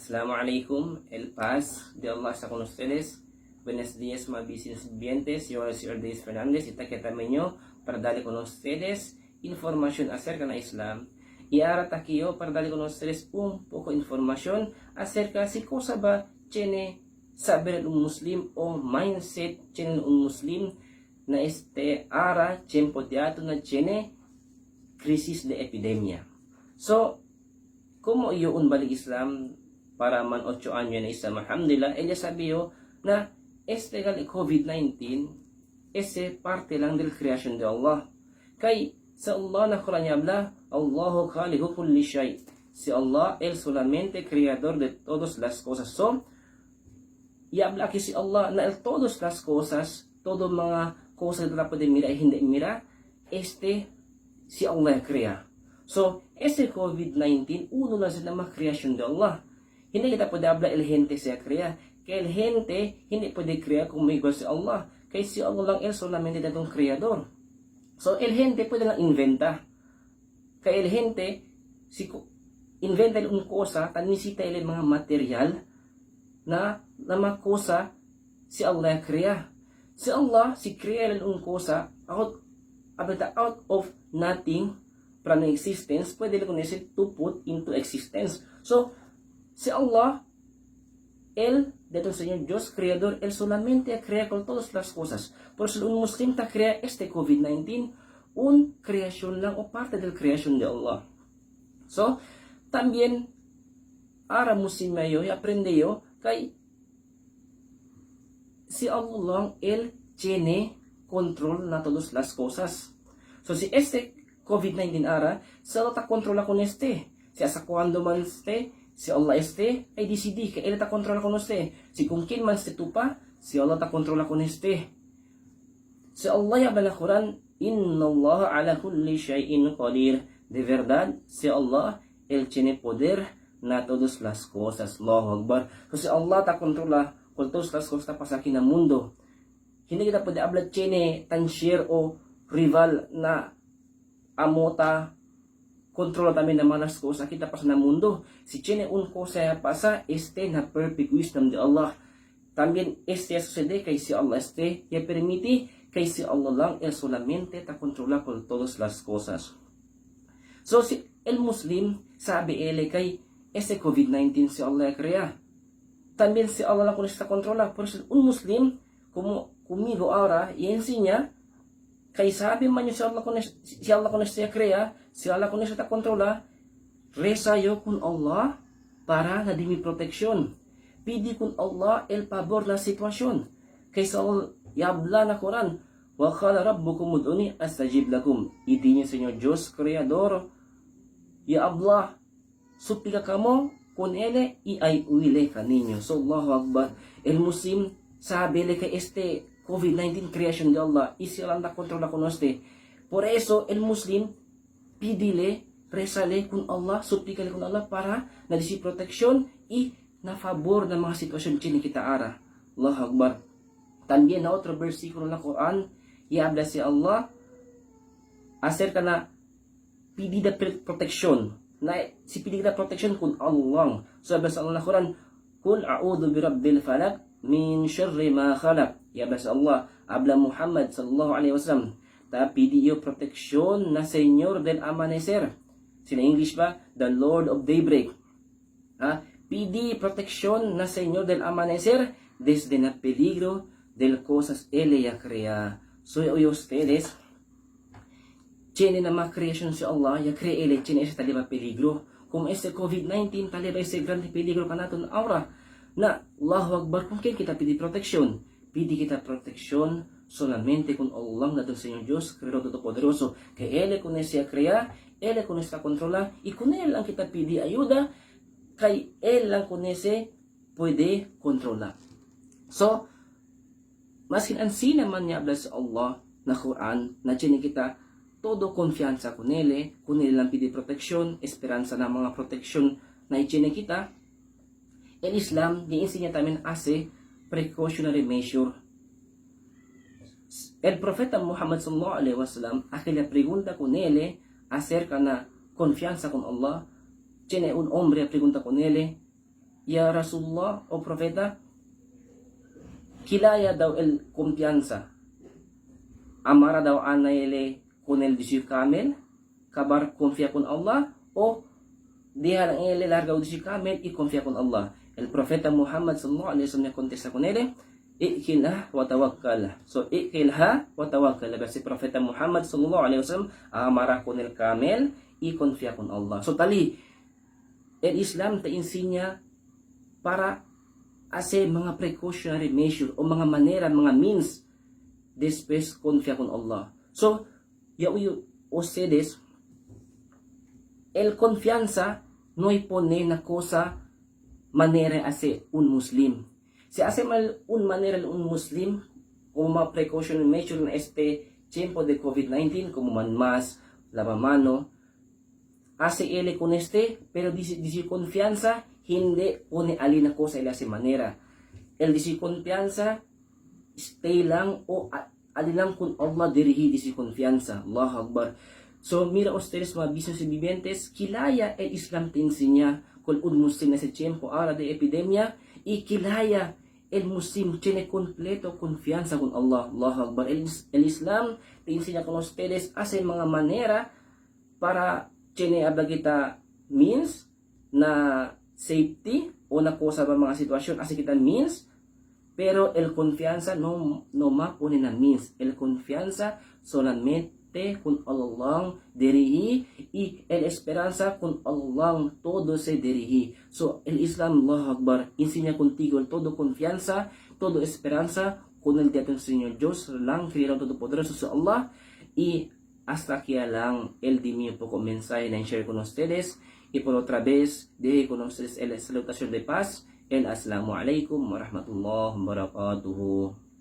Assalamu alaikum, el paz de Allah está con ustedes. Buenos días, mga business vivientes. Yo soy Señor Deis Fernandez y takiatamenyo para darle con ustedes información acerca ng Islam. Y ahora takiyo para darle con ustedes un poco información acerca si cosa ba tiene saber un Muslim o mindset tiene un Muslim na este ara tiempo de ato na tiene crisis de epidemia. So, como iyo un balik Islam para man 8 años na Islam, alhamdulillah, ella sabiyo na este gal COVID-19 ese parte lang del creation de Allah. Kay sa Allah na Quran habla, Allahu khaliqu kulli shay. Si Allah, él solamente creador de todas las cosas. So, i-habla ki si Allah na el todas las cosas, todo mga cosas na pwede mira ay hindi mira, este si Allah crea. So, este COVID-19, uno lang sa mga creation de Allah. Hindi kita pwede habla el gente siya crea. Kaya el gente, hindi pwede crea kung may igual si Allah. Kaya si Allah lang el solamente datong creador. So, el gente pwede lang inventa. Kaya el gente, si inventa un cosa, tanisita el mga material na mga cosa si Allah crea. Si Allah, si crea el un cosa, out of nothing, para na existence, pwede lang kunin to put into existence. So, si Allah, Él, de Señor Dios Creador, Él solamente crea con todas las cosas. Por eso un Muslim ta crea este COVID-19, un creación lang o parte del creación de Allah. So, también, ara Muslim mayo, aprende yo, kay si Allah lang, Él tiene control na todas las cosas. So, si este COVID-19 ara, si Allah ta controla con este. Si asa cuando man este, si Allah este, ay decidi, kay Él ta controla con este. Si kung kin man este tupa, si Allah ta controla con este. Si Allah ya na Quran, Inna Allah ala kulli shay'in qadir. De verdad, si Allah, Él tiene poder na todas las cosas. Allahu Akbar. So si Allah ta controla con todas las cosas ta pasa aquí na mundo. Hindi kita pwede habla tiene tanshir o rival na amota controla también na malas cosas kita pasa na mundo. Si tiene un cosa pasa, este na perfect wisdom de Allah. También este sucede kay si Allah este ya permite kay si Allah lang él solamente ta controla con todas las cosas. So si el Muslim sabi ele kay ese COVID-19 si Allah crea. También si Allah lang kung está controla. Por eso un Muslim como conmigo ahora y enseña kay sabi man yun si Allah con este crea, si Allah con este ta controla, reza yo con Allah para na di mi proteksyon. Pidi con Allah el pabor na sitwasyon. Kay sa Allah yabla na Quran, wa qala rabbukum ud'uni astajib lakum. Idi niya Señor Diyos Creador, ya Allah, suplika kamo kun ele i ay uile kaninyo. So Allahu Akbar. El Muslim sabi le kay este COVID-19 creation de Allah, y si Allah controla con este. Por eso el Muslim pídele, rezale con Allah, suplícale con Allah para na disi proteksyon y na favor ng mga sitwasyon chini kita ara. Allahu Akbar. También na otro versículo na Quran, y habla si Allah acerca na pidida proteksyon. Na si pidida proteksyon kun Allah. So sabi sa Allah na Quran, Kul a'udhu bi rabbil falak min syarri ma khalaq. Ya sa Allah, habla Muhammad sallallahu alaihi wasallam. Ta pidi yo proteksyon na Señor del amanecer. Sina English ba? The Lord of Daybreak. Ha? Pidi proteksyon na Señor del amanecer desde na peligro del cosas él ya crea. So oye ustedes, tiene na mga creation si Allah, ya crea él, tiene ese taliba peligro. Kung este COVID-19, taliba ese grande peligro kanaton aura na Allahu Akbar, kung kin kita pidi proteksyon, pidi kita proteksyon solamente con Allah na del Señor Dios, Creador Todopoderoso, que Él con ese crea, Él con esta controla, y con Él ang kita pidi ayuda, kay Él lang con ese pwede controlar. So, maskin ansi naman niya habla sa Allah na Quran, na tiene kita todo confianza con él lang pidi proteksyon, esperanza na mga proteksyon na ichine kita. El Islam, di-enseña también hace precautionary measure. El profeta Muhammad sallallahu alaihi wasallam, aquella pregunta con él acerca na confianza con Allah, tiene un hombre pregunta con él, Ya Rasulullah, o profeta, kilaya daw el kumpiyansa. Amara daw anayele con el disi camel, kabar confía con Allah, o deja lang ele larga disi camel y confía con Allah. El profeta Muhammad sallallahu alaihi wasallam contesta con él, ikilha wa tawakkal. So, ikilha wa tawakkal. Si profeta Muhammad sallallahu alaihi wasallam amara con el camel y confía con Allah. So, tali, el Islam te enseña para hacer mga precautionary measure o mga manera, mga means después confía con Allah. So, ya ustedes, el confianza no pone na cosa manera hace un muslim. Si hace mal un manera un muslim, como mga precautionary measure na este tiempo de COVID-19, como man mas, lavamano, hace él con este, pero dice confianza, hindi pone alina cosa él hace manera. El dice confianza, stay lang o alilang kun Allah dirihi dice confianza. Allahu Akbar. So, mira ustedes mga business vivientes, kilaya el Islam te enseña con un muslim na ese tiempo ahora de epidemia y kilaya el muslim tiene completo confianza con Allah. Allahu Akbar. El Islam te enseña con ustedes hace mga manera para tiene habla kita means na safety o na cosa ba mga sitwasyon hace kita means, pero el confianza no mapone na means. El confianza solamente con Allah dirihi y el esperanza con Allah todo se dirihi. So el Islam, Allah Akbar, enseña contigo el todo confianza, todo esperanza con el día del Señor Dios lang, Creador Todopoderoso sa Allah. Y hasta aquí lang el de mi poco mensaje na share con ustedes. Y por otra vez, deje con ustedes el salutación de paz. El assalamu alaikum warahmatullahi wabarakatuh.